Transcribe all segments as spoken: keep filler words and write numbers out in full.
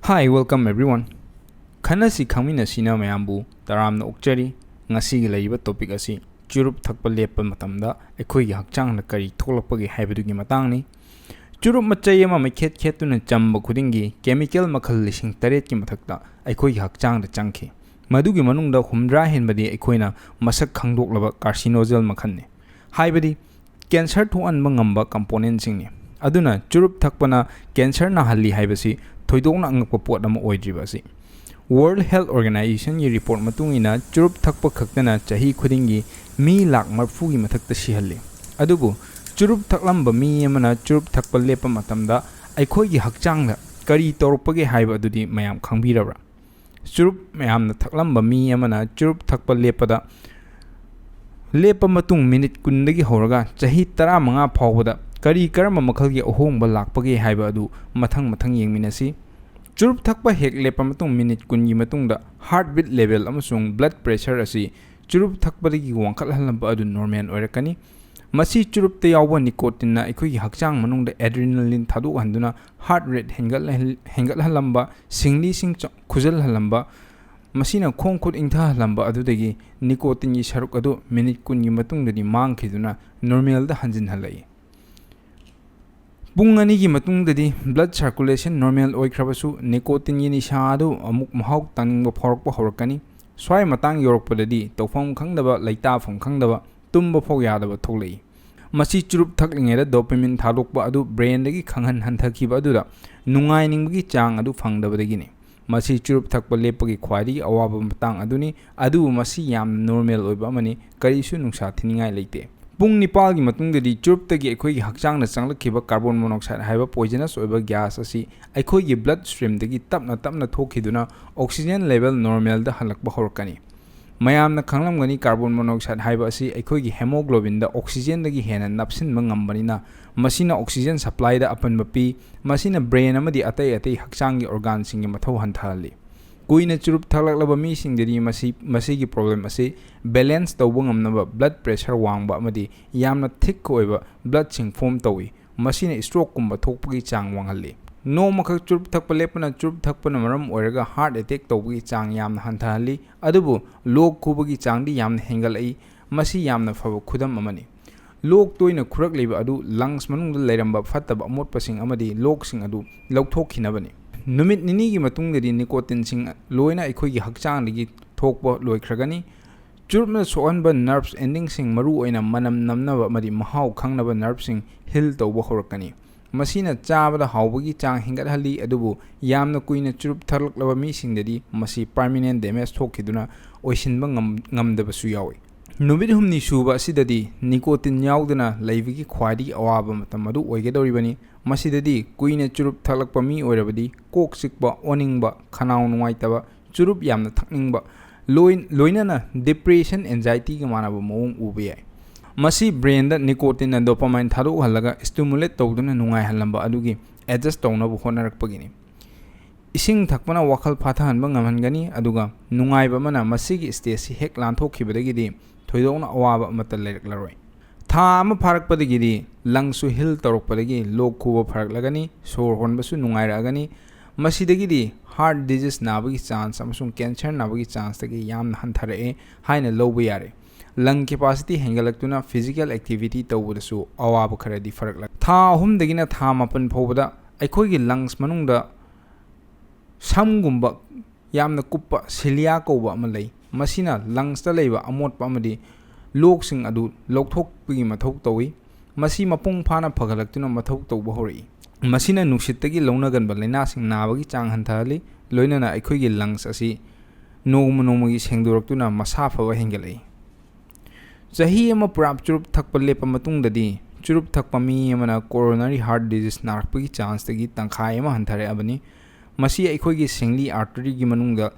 Hi, welcome everyone. ꯈꯟꯅꯁꯤ ꯈꯪꯃꯤꯟꯅꯁꯤꯅ ꯃꯌꯥꯝꯕꯨ ꯇꯔꯥꯝꯅ ꯑꯣꯛꯆꯔꯤ꯫ ꯉꯁꯤꯒꯤ ꯂꯩꯔꯤꯕ topic ꯑꯁꯤ ꯆꯨꯔꯨꯞ ꯊꯛꯄ ꯂꯦꯞꯄ ꯃꯇꯝꯗ ꯑꯩꯈꯣꯏꯒꯤ ꯍꯛꯆꯥꯡꯗ ꯀꯔꯤ ꯊꯣꯛꯂꯛꯄꯒꯦ ꯍꯥꯏꯕꯗꯨꯒꯤ ꯃꯇꯥꯡꯅꯤ꯫ ꯆꯨꯔꯨꯞ ꯃꯆꯩ ꯑꯃ ꯃꯩꯈꯦꯠ ꯈꯦꯠꯇꯨꯅ ꯆꯝꯕ ꯈꯨꯗꯤꯡꯒꯤ chemical ꯃꯈꯜ ꯂꯤꯁꯤꯡ ꯇꯔꯦꯠꯀꯤ ꯃꯊꯛꯇ ꯑꯩꯈꯣꯏꯒꯤ ꯍꯛꯆꯥꯡꯗ ꯆꯪꯈꯤ꯫ ꯃꯗꯨꯒꯤ ꯃꯅꯨꯡꯗ ꯍꯨꯝꯗ꯭ꯔꯥ ꯍꯦꯟꯕꯗꯤ ꯑꯩꯈꯣꯏꯅ ꯃꯁꯛ ꯈꯪꯗꯣꯛꯂꯕ carcinogen ꯃꯈꯜꯅꯤ꯫ ꯍꯥꯏꯕꯗꯤ cancer ꯊꯣꯛꯍꯟꯕ ꯉꯝꯕ componentꯁꯤꯡꯅꯤ꯫ ꯑꯗꯨꯅ ꯆꯨꯔꯨꯞ ꯊꯛꯄꯅ cancer ꯅꯥꯍꯜꯂꯤ ꯍꯥꯏꯕꯁꯤ ꯊꯣꯏꯗꯣꯛꯅ ꯑꯉꯛꯄ ꯄꯣꯠ ꯑꯃ ꯑꯣꯏꯗ꯭ꯔꯤꯕ ꯑꯁꯤ꯫ World Health Organizationꯒꯤ report ꯃꯇꯨꯡ ꯏꯟꯅ ꯆꯨꯔꯨꯞ ꯊꯛꯄ ꯈꯛꯇꯅ ꯆꯍꯤ ꯈꯨꯗꯤꯡꯒꯤ ꯃꯤ ꯂꯥꯈ ꯃꯔꯤꯐꯨꯒꯤ ꯃꯊꯛꯇ ꯁꯤꯍꯜꯂꯤ꯫ ꯑꯗꯨꯕꯨ ꯆꯨꯔꯨꯞ ꯊꯛꯂꯝꯕ ꯃꯤ ꯑꯃꯅ ꯆꯨꯔꯨꯞ ꯊꯛꯄ ꯂꯦꯞꯄ ꯃꯇꯝꯗ ꯑꯩꯈꯣꯏꯒꯤ ꯍꯛꯆꯥꯡꯗ ꯀꯔꯤ ꯇꯧꯔꯛꯄꯒꯦ ꯍꯥꯏꯕ ꯑꯗꯨꯗꯤ ꯃꯌꯥꯝ ꯈꯪꯕꯤꯔꯕ꯭ꯔꯥ? ꯆꯨꯔꯨꯞ ꯃꯌꯥꯝꯅ ꯊꯛꯂꯝꯕ ꯃꯤ ꯑꯃꯅ ꯆꯨꯔꯨꯞ ꯊꯛꯄ ꯂꯦꯞꯄꯗ, ꯂꯦꯞꯄ ꯃꯇꯨꯡ ꯃꯤꯅꯤꯠ ꯀꯨꯟꯗꯒꯤ ꯍꯧꯔꯒ ꯆꯍꯤ ꯇꯔꯥꯃꯉꯥ ꯐꯥꯎꯕꯗ ꯀꯔꯤ ꯀꯔꯝꯕ ꯃꯈꯜꯒꯤ ꯑꯍꯣꯡꯕ ꯂꯥꯛꯄꯒꯦ ꯍꯥꯏꯕ ꯑꯗꯨ ꯃꯊꯪ ꯃꯊꯪ ꯌꯦꯡꯃꯤꯟꯅꯁꯤ꯫ ꯆꯨꯔꯨꯞ ꯊꯛꯄ ꯍꯦꯛ ꯂꯦꯞꯄ ꯃꯇꯨꯡ ꯃꯤꯅꯤꯠ ꯀꯨꯟꯒꯤ ꯃꯇꯨꯡꯗ heart beat level ꯑꯃꯁꯨꯡ blood pressure ꯑꯁꯤ ꯆꯨꯔꯨꯞ ꯊꯛꯄꯗꯒꯤ ꯋꯥꯡꯈꯠꯍꯜꯂꯝꯕ ꯑꯗꯨ normal ꯑꯣꯏꯔꯛꯀꯅꯤ꯫ ꯃꯁꯤ ꯆꯨꯔꯨꯞꯇ ꯌꯥꯎꯕ nicotineꯅ ꯑꯩꯈꯣꯏꯒꯤ ꯍꯛꯆꯥꯡ ꯃꯅꯨꯡꯗ adrenaline ꯊꯥꯗꯣꯛꯍꯟꯗꯨꯅ heart rate ꯍꯦꯟꯒꯠꯍꯜ-, ꯍꯦꯟꯒꯠꯍꯜꯂꯝꯕ, ꯁꯤꯡꯂꯤꯁꯤꯡ ꯆ-, ꯈꯨꯖꯜꯍꯜꯂꯝꯕ, ꯃꯁꯤꯅ ꯈꯣꯡ ꯈꯨꯠ ꯏꯪꯊꯍꯜꯂꯝꯕ ꯑꯗꯨꯗꯒꯤ nicotineꯒꯤ ꯁꯔꯨꯛ ꯑꯗꯨ ꯃꯤꯅꯤꯠ ꯀꯨꯟꯒꯤ ꯃꯇꯨꯡꯗꯗꯤ ꯃꯥꯡꯈꯤꯗꯨꯅ normalꯗ ꯍꯟꯖꯤꯟꯍꯜꯂꯛꯏ꯫ ꯄꯨꯡ ꯑꯅꯤꯒꯤ ꯃꯇꯨꯡꯗꯗꯤ blood circulation normal ꯑꯣꯏꯈ꯭ꯔꯕꯁꯨ nicotineꯒꯤ ꯅꯤꯁꯥ ꯑꯗꯨ ꯑꯃꯨꯛ ꯃꯍꯥꯎ ꯇꯪꯅꯤꯡꯕ ꯐꯥꯎꯔꯛꯄ ꯍꯧꯔꯛꯀꯅꯤ꯫ ꯁ꯭ꯋꯥꯏ ꯃꯇꯥꯡ ꯌꯧꯔꯛꯄꯗꯗꯤ ꯇꯧꯐꯝ ꯈꯪꯗꯕ, ꯂꯩꯇꯥꯐꯝ ꯈꯪꯗꯕ, ꯇꯨꯝꯕ ꯐꯥꯎ ꯌꯥꯗꯕ ꯊꯣꯛꯂꯛꯏ꯫ ꯃꯁꯤ ꯆꯨꯔꯨꯞ ꯊꯛꯂꯤꯉꯩꯗ dopamine ꯊꯥꯗꯣꯛꯄ ꯑꯗꯨ brainꯗꯒꯤ ꯈꯪꯍꯟ ꯍꯟꯊꯈꯤꯕ ꯑꯗꯨꯗ ꯅꯨꯡꯉꯥꯏꯅꯤꯡꯕꯒꯤ ꯆꯥꯡ ꯑꯗꯨ ꯐꯪꯗꯕꯗꯒꯤꯅꯤ꯫ ꯃꯁꯤ ꯆꯨꯔꯨꯞ ꯊꯛꯄ ꯂꯦꯞꯄꯒꯤ ꯈ꯭ꯋꯥꯏꯗꯒꯤ ꯑꯋꯥꯕ ꯃꯇꯥꯡ ꯑꯗꯨꯅꯤ, ꯑꯗꯨꯕꯨ ꯃꯁꯤ ꯌꯥꯝꯅ normal ꯑꯣꯏꯕ ꯑꯃꯅꯤ, ꯀꯔꯤꯁꯨ ꯅꯨꯡꯁꯥ ꯊꯤꯅꯤꯡꯉꯥꯏ ꯂꯩꯇꯦ꯫ ꯄꯨꯡ ꯅꯤꯄꯥꯜꯒꯤ ꯃꯇꯨꯡꯗꯗꯤ ꯆꯨꯔꯨꯞꯇꯒꯤ ꯑꯩꯈꯣꯏꯒꯤ ꯍꯛꯆꯥꯡꯗ ꯆꯪꯂꯛꯈꯤꯕ carbon monoxide ꯍꯥꯏꯕ poisonous ꯑꯣꯏꯕ gas ꯑꯁꯤ ꯑꯩꯈꯣꯏꯒꯤ blood streamꯗꯒꯤ ꯇꯞꯅ ꯇꯞꯅ ꯊꯣꯛꯈꯤꯗꯨꯅ oxygen level normalꯗ ꯍꯜꯂꯛꯄ ꯍꯧꯔꯛꯀꯅꯤ꯫ ꯃꯌꯥꯝꯅ ꯈꯪꯂꯝꯒꯅꯤ, carbon monoxide ꯍꯥꯏꯕ ꯑꯁꯤ ꯑꯩꯈꯣꯏꯒꯤ hemoglobinꯗ oxygenꯗꯒꯤ ꯍꯦꯟꯅ ꯅꯞꯁꯤꯟꯕ ꯉꯝꯕꯅꯤꯅ ꯃꯁꯤꯅ oxygen supplyꯗ ꯑꯄꯟꯕ ꯄꯤ꯫ ꯃꯁꯤꯅ brain ꯑꯃꯗꯤ ꯑꯇꯩ ꯑꯇꯩ ꯍꯛꯆꯥꯡꯒꯤ organꯁꯤꯡꯒꯤ ꯃꯊꯧ ꯍꯟꯊꯍꯜꯂꯤ꯫ ꯀꯨꯏꯅ ꯆꯨꯔꯨꯞ ꯊꯛꯂꯛꯂꯕ ꯃꯤꯁꯤꯡꯗꯗꯤ ꯃꯁꯤ, ꯃꯁꯤꯒꯤ problem ꯑꯁꯤ balance ꯇꯧꯕ ꯉꯝꯅꯕ blood pressure ꯋꯥꯡꯕ ꯑꯃꯗꯤ ꯌꯥꯝꯅ thick ꯑꯣꯏꯕ bloodꯁꯤꯡ form ꯇꯧꯏ꯫ ꯃꯁꯤꯅ strokeꯀꯨꯝꯕ ꯊꯣꯛꯄꯒꯤ ꯆꯥꯡ ꯋꯥꯡꯍꯜꯂꯤ꯫ ꯅꯣꯡꯃꯈꯛ ꯆꯨꯔꯨꯞ ꯊꯛꯄ ꯂꯦꯞꯄꯅ ꯆꯨꯔꯨꯞ ꯊꯛꯄꯅ ꯃꯔꯝ ꯑꯣꯏꯔꯒ heart attack ꯇꯧꯕꯒꯤ ꯆꯥꯡ ꯌꯥꯝꯅ ꯍꯟꯊꯍꯜꯂꯤ, ꯑꯗꯨꯕꯨ ꯂꯣꯛ ꯈꯨꯕꯒꯤ ꯆꯥꯡꯗꯤ ꯌꯥꯝꯅ ꯍꯦꯟꯒꯠꯂꯛꯏ꯫ ꯃꯁꯤ ꯌꯥꯝꯅ ꯐꯕ ꯈꯨꯗꯝ ꯑꯃꯅꯤ꯫ ꯂꯣꯛ ꯇꯣꯏꯅ ꯈꯨꯔꯛꯂꯤꯕ ꯑꯗꯨ lungs ꯃꯅꯨꯡꯗ ꯂꯩꯔꯝꯕ ꯐꯠꯇꯕ ꯑꯃꯣꯠꯄꯁꯤꯡ ꯑꯃꯗꯤ ꯂꯣꯛꯁꯤꯡ ꯑꯗꯨ ꯂꯧꯊꯣꯛꯈꯤꯅꯕꯅꯤ꯫ ꯅꯨꯃꯤꯠ ꯅꯤꯅꯤꯒꯤ ꯃꯇꯨꯡꯗꯗꯤ nicotineꯁꯤꯡ ꯂꯣꯏꯅ ꯑꯩꯈꯣꯏꯒꯤ ꯍꯛꯆꯥꯡꯗꯒꯤ ꯊꯣꯛꯄ ꯂꯣꯏꯈ꯭ꯔꯒꯅꯤ꯫ ꯆꯨꯔꯨꯞꯅ ꯁꯣꯛꯍꯟꯕ nerves endingꯁꯤꯡ, ꯃꯔꯨꯑꯣꯏꯅ ꯃꯅꯝ ꯅꯝꯅꯕ ꯑꯃꯗꯤ ꯃꯍꯥꯎ ꯈꯪꯅꯕ nerveꯁꯤꯡ heal ꯇꯧꯕ ꯍꯧꯔꯛꯀꯅꯤ꯫ ꯃꯁꯤꯅ ꯆꯥꯕꯗ ꯍꯥꯎꯕꯒꯤ ꯆꯥꯡ ꯍꯦꯟꯒꯠꯍꯜꯂꯤ, ꯑꯗꯨꯕꯨ ꯌꯥꯝꯅ ꯀꯨꯏꯅ ꯆꯨꯔꯨꯞ ꯊꯛꯂꯛꯂꯕ ꯃꯤꯁꯤꯡꯗꯗꯤ ꯃꯁꯤ permanent damage ꯊꯣꯛꯈꯤꯗꯨꯅ ꯑꯣꯏꯁꯤꯟꯕ ꯉꯝ-, ꯉꯝꯗꯕꯁꯨ ꯌꯥꯎꯏ꯫ ꯅꯨꯃꯤꯠ ꯍꯨꯝꯅꯤ ꯁꯨꯕ ꯑꯁꯤꯗꯗꯤ nicotine ꯌꯥꯎꯗꯅ ꯂꯩꯕꯒꯤ ꯈ꯭ꯋꯥꯏꯗꯒꯤ ꯑꯋꯥꯕ ꯃꯇꯝ ꯑꯗꯨ ꯑꯣꯏꯒꯗꯧꯔꯤꯕꯅꯤ꯫ ꯃꯁꯤꯗꯗꯤ ꯀꯨꯏꯅ ꯆꯨꯔꯨꯞ ꯊꯛꯂꯛꯄ ꯃꯤ ꯑꯣꯏꯔꯕꯗꯤ ꯀꯣꯛ ꯆꯤꯛꯄ, ꯑꯣꯅꯤꯡꯕ, ꯈꯅꯥꯎ ꯅꯨꯡꯉꯥꯏꯇꯕ, ꯆꯨꯔꯨꯞ ꯌꯥꯝꯅ ꯊꯛꯅꯤꯡꯕ, ꯂꯣꯏ-, ꯂꯣꯏꯅꯅ depression, anxietyꯒ ꯃꯥꯟꯅꯕ ꯃꯑꯣꯡ ꯎꯕ ꯌꯥꯏ꯫ ꯃꯁꯤ brainꯗ nicotineꯅ dopamine ꯊꯥꯗꯣꯛꯍꯜꯂꯒ stimulate ꯇꯧꯗꯨꯅ ꯅꯨꯡꯉꯥꯏꯍꯜꯂꯝꯕ ꯑꯗꯨꯒꯤ adjust ꯇꯧꯅꯕ ꯍꯣꯠꯅꯔꯛꯄꯒꯤꯅꯤ꯫ ꯏꯁꯤꯡ ꯊꯛꯄꯅ ꯋꯥꯈꯜ ꯐꯥꯊꯍꯟꯕ ꯉꯝꯍꯟꯒꯅꯤ, ꯑꯗꯨꯒ ꯅꯨꯡꯉꯥꯏꯕ ꯑꯃꯅ, ꯃꯁꯤꯒꯤ stageꯁꯤ ꯍꯦꯛ ꯂꯥꯟꯊꯣꯛꯈꯤꯕꯗꯒꯤꯗꯤ ꯊꯣꯏꯗꯣꯛꯅ ꯑꯋꯥꯕ ꯑꯃꯠꯇ ꯂꯩꯔꯛꯂꯔꯣꯏ꯫ ꯊꯥ ꯑꯃ ꯐꯥꯔꯛꯄꯗꯒꯤꯗꯤ lungsꯁꯨ heal ꯇꯧꯔꯛꯄꯗꯒꯤ ꯂꯣꯛ ꯈꯨꯕ ꯐꯔꯛꯂꯒꯅꯤ, ꯁꯣꯔ ꯍꯣꯟꯕꯁꯨ ꯅꯨꯡꯉꯥꯏꯔꯛꯑꯒꯅꯤ꯫ ꯃꯁꯤꯗꯒꯤꯗꯤ heart disease ꯅꯥꯕꯒꯤ chance ꯑꯃꯁꯨꯡ cancer ꯅꯥꯕꯒꯤ chanceꯇꯒꯤ ꯌꯥꯝꯅ ꯍꯟꯊꯔꯛꯑꯦ ꯍꯥꯏꯅ ꯂꯧꯕ ꯌꯥꯔꯦ꯫ Lung capacity ꯍꯦꯟꯒꯠꯂꯛꯇꯨꯅ physical activity ꯇꯧꯕꯗꯁꯨ ꯑꯋꯥꯕ ꯈꯔꯗꯤ ꯐꯔꯛꯂꯛ-, ꯊꯥ ꯑꯍꯨꯝꯗꯒꯤꯅ ꯊꯥ ꯃꯥꯄꯟ ꯐꯥꯎꯕꯗ ꯑꯩꯈꯣꯏꯒꯤ lungs ꯃꯅꯨꯡꯗ ꯁꯝꯒꯨꯝꯕ ꯌꯥꯝꯅ ꯀꯨꯞꯄ cilia ꯀꯧꯕ ꯑꯃ ꯂꯩ꯫ ꯃꯁꯤꯅ lungsꯇ ꯂꯩꯕ ꯑꯃꯣꯠꯄ ꯑꯃꯗꯤ ꯂꯣꯛꯁꯤꯡ ꯑꯗꯨ ꯂꯧꯊꯣꯛꯄꯒꯤ ꯃꯊꯧ ꯇꯧꯏ꯫ ꯃꯁꯤ ꯃꯄꯨꯡ ꯐꯥꯅ ꯐꯒꯠꯂꯛꯇꯨꯅ ꯃꯊꯧ ꯇꯧꯕ ꯍꯧꯔꯛꯏ꯫ ꯃꯁꯤꯅ ꯅꯨꯡꯁꯤꯠꯇꯒꯤ ꯂꯧꯅꯒꯟꯕ ꯂꯥꯏꯅꯥꯁꯤꯡ ꯅꯥꯕꯒꯤ ꯆꯥꯡ ꯍꯟꯊꯍꯜꯂꯤ, ꯂꯣꯏꯅꯅ ꯑꯩꯈꯣꯏꯒꯤ lungs ꯑꯁꯤ ꯅꯣꯡꯃ ꯅꯣꯡꯃꯒꯤ ꯁꯦꯡꯗꯣꯔꯛꯇꯨꯅ ꯃꯁꯥ ꯐꯕ ꯍꯦꯟꯒꯠꯂꯛꯏ꯫ ꯆꯍꯤ ꯑꯃ ꯄꯨꯔꯥ ꯆꯨꯔꯨꯞ ꯊꯛꯄ ꯂꯦꯞꯄ ꯃꯇꯨꯡꯗꯗꯤ, ꯆꯨꯔꯨꯞ ꯊꯛꯄ ꯃꯤ ꯑꯃꯅ coronary heart disease ꯅꯥꯔꯛꯄꯒꯤ chanceꯇꯒꯤ ꯇꯪꯈꯥꯏ ꯑꯃ ꯍꯟꯊꯔꯛꯑꯕꯅꯤ꯫ ꯃꯁꯤ ꯑꯩꯈꯣꯏꯒꯤ ꯁꯤꯡꯂꯤ arteryꯒꯤ ꯃꯅꯨꯡꯗ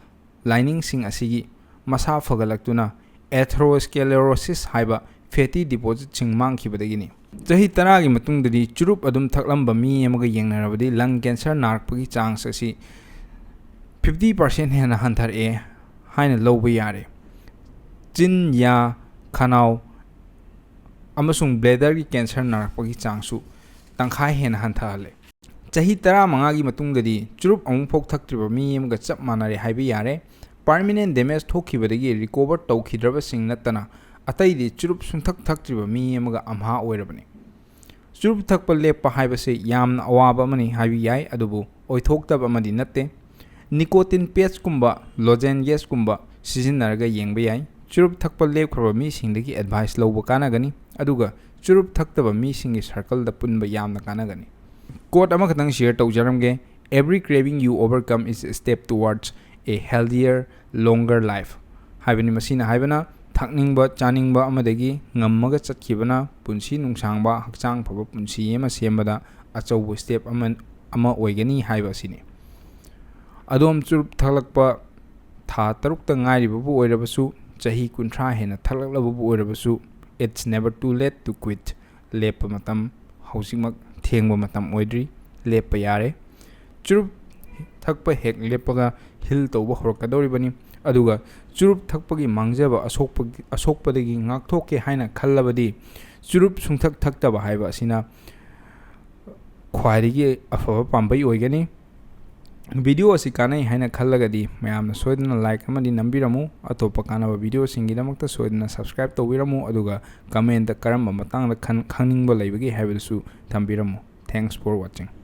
liningꯁꯤꯡ ꯑꯁꯤꯒꯤ ꯃꯁꯥ ꯐꯒꯠꯂꯛꯇꯨꯅ atherosclerosis ꯍꯥꯏꯕ fatty depositꯁꯤꯡ ꯃꯥꯡꯈꯤꯕꯗꯒꯤꯅꯤ꯫ ꯆꯍꯤ ꯇꯔꯥꯒꯤ ꯃꯇꯨꯡꯗꯗꯤ ꯆꯨꯔꯨꯞ ꯑꯗꯨꯝ ꯊꯛꯂꯝꯕ ꯃꯤ ꯑꯃꯒ ꯌꯦꯡꯅꯔꯕꯗꯤ lung cancer ꯅꯥꯔꯛꯄꯒꯤ chance ꯑꯁꯤ fifty percent ꯍꯦꯟꯅ ꯍꯟꯊꯔꯛꯑꯦ ꯍꯥꯏꯅ ꯂꯧꯕ ꯌꯥꯔꯦ꯫ ꯆꯤꯟ, ꯌꯥ, ꯈꯅꯥꯎ ꯑꯃꯁꯨꯡ bladderꯒꯤ cancer ꯅꯥꯔꯛꯄꯒꯤ ꯆꯥꯡꯁꯨ ꯇꯪꯈꯥꯏ ꯍꯦꯟꯅ ꯍꯟꯊꯍꯜꯂꯦ꯫ ꯆꯍꯤ ꯇꯔꯥꯃꯉꯥꯒꯤ ꯃꯇꯨꯡꯗꯗꯤ ꯆꯨꯔꯨꯞ ꯑꯃꯨꯛꯐꯥꯎ ꯊꯛꯇ꯭ꯔꯤꯕ ꯃꯤ ꯑꯃꯒ ꯆꯞ ꯃꯥꯟꯅꯔꯦ ꯍꯥꯏꯕ ꯌꯥꯔꯦ꯫ Permanent damage ꯊꯣꯛꯈꯤꯕꯗꯒꯤ recover ꯇꯧꯈꯤꯗ꯭ꯔꯕꯁꯤꯡ ꯅꯠꯇꯅ ꯑꯇꯩꯗꯤ ꯆꯨꯔꯨꯞ ꯁꯨꯡꯊꯛ ꯊꯛꯇ꯭ꯔꯤꯕ ꯃꯤ ꯑꯃꯒ ꯑꯝꯍꯥ ꯑꯣꯏꯔꯕꯅꯤ꯫ ꯆꯨꯔꯨꯞ ꯊꯛꯄ ꯂꯦꯞꯄ ꯍꯥꯏꯕꯁꯤ ꯌꯥꯝꯅ ꯑꯋꯥꯕ ꯑꯃꯅꯤ ꯍꯥꯏꯕ ꯌꯥꯏ, ꯑꯗꯨꯕꯨ ꯑꯣꯏꯊꯣꯛꯇꯕ ꯑꯃꯗꯤ ꯅꯠꯇꯦ꯫ Nicotine patchꯀꯨꯝꯕ, lozengesꯀꯨꯝꯕ ꯁꯤꯖꯤꯟꯅꯔꯒ ꯌꯦꯡꯕ ꯌꯥꯏ꯫ ꯆꯨꯔꯨꯞ ꯊꯛꯄ ꯂꯦꯞꯈ꯭ꯔꯕ ꯃꯤꯁꯤꯡꯗꯒꯤ advice ꯂꯧꯕ ꯀꯥꯟꯅꯒꯅꯤ, ꯑꯗꯨꯒ ꯆꯨꯔꯨꯞ ꯊꯛꯇꯕ ꯃꯤꯁꯤꯡꯒꯤ circleꯗ ꯄꯨꯟꯕ ꯌꯥꯝꯅ ꯀꯥꯟꯅꯒꯅꯤ꯫ Quote ꯑꯃꯈꯛꯇꯪ share ꯇꯧꯖꯔꯝꯒꯦ: "Every craving you overcome is a step towards a healthier, longer life" ꯍꯥꯏꯕꯅꯤ꯫ ꯃꯁꯤꯅ ꯍꯥꯏꯕꯅ, ꯊꯛꯅꯤꯡꯕ, ꯆꯥꯅꯤꯡꯕ ꯑꯃꯗꯒꯤ ꯉꯝꯃꯒ ꯆꯠꯈꯤꯕꯅ ꯄꯨꯟꯁꯤ ꯅꯨꯡꯁꯥꯡꯕ, ꯍꯛꯆꯥꯡ ꯐꯕ ꯄꯨꯟꯁꯤ ꯑꯃ ꯁꯦꯝꯕꯗ ꯑꯆꯧꯕ step ꯑꯃ, ꯑꯃ ꯑꯣꯏꯒꯅꯤ ꯍꯥꯏꯕ ꯑꯁꯤꯅꯤ꯫ ꯑꯗꯣꯝ ꯆꯨꯔꯨꯞ ꯊꯛꯂꯛꯄ ꯊꯥ ꯇꯔꯨꯛꯇ ꯉꯥꯏꯔꯤꯕꯕꯨ ꯑꯣꯏꯔꯕꯁꯨ, ꯆꯍꯤ ꯀꯨꯟꯊ꯭ꯔꯥ ꯍꯦꯟꯅ ꯊꯛꯂꯛꯂꯕꯕꯨ ꯑꯣꯏꯔꯕꯁꯨ, it's never too late to quit꯫ ꯂꯦꯞꯄ ꯃꯇꯝ ꯍꯧꯖꯤꯛꯃꯛ ꯊꯦꯡꯕ ꯃꯇꯝ ꯑꯣꯏꯗ꯭ꯔꯤ꯫ ꯂꯦꯞꯄ ꯌꯥꯔꯦ꯫ ꯆꯨꯔꯨꯞ ꯊꯛꯄ ꯍꯦꯛ ꯂꯦꯞꯄꯒ heal ꯇꯧꯕ ꯍꯧꯔꯛꯀꯗꯧꯔꯤꯕꯅꯤ꯫ ꯑꯗꯨꯒ ꯆꯨꯔꯨꯞ ꯊꯛꯄꯒꯤ ꯃꯥꯡꯖꯕ ꯑꯁꯣꯛꯄ-, ꯑꯁꯣꯛꯄꯗꯒꯤ ꯉꯥꯛꯊꯣꯛꯀꯦ ꯍꯥꯏꯅ ꯈꯜꯂꯕꯗꯤ, ꯆꯨꯔꯨꯞ ꯁꯨꯡꯊꯛ ꯊꯛꯇꯕ ꯍꯥꯏꯕ ꯑꯁꯤꯅ ꯈ꯭ꯋꯥꯏꯗꯒꯤ ꯑꯐꯕ ꯄꯥꯝꯕꯩ ꯑꯣꯏꯒꯅꯤ꯫ Video ꯑꯁꯤ ꯀꯥꯟꯅꯩ ꯍꯥꯏꯅ ꯈꯜꯂꯒꯗꯤ ꯃꯌꯥꯝꯅ ꯁꯣꯏꯗꯅ like ꯑꯃꯗꯤ ꯅꯝꯕꯤꯔꯝꯃꯨ꯫ ꯑꯇꯣꯞꯄ ꯀꯥꯟꯅꯕ videoꯁꯤꯡꯒꯤꯗꯃꯛꯇ ꯁꯣꯏꯗꯅ subscribe ꯇꯧꯕꯤꯔꯝꯃꯨ, ꯑꯗꯨꯒ commentꯇ ꯀꯔꯝꯕ ꯃꯇꯥꯡꯗ ꯈꯟ-, ꯈꯪꯅꯤꯡꯕ ꯂꯩꯕꯒꯦ ꯍꯥꯏꯕꯗꯨꯁꯨ ꯊꯝꯕꯤꯔꯝꯃꯨ꯫ Thanks for watching꯫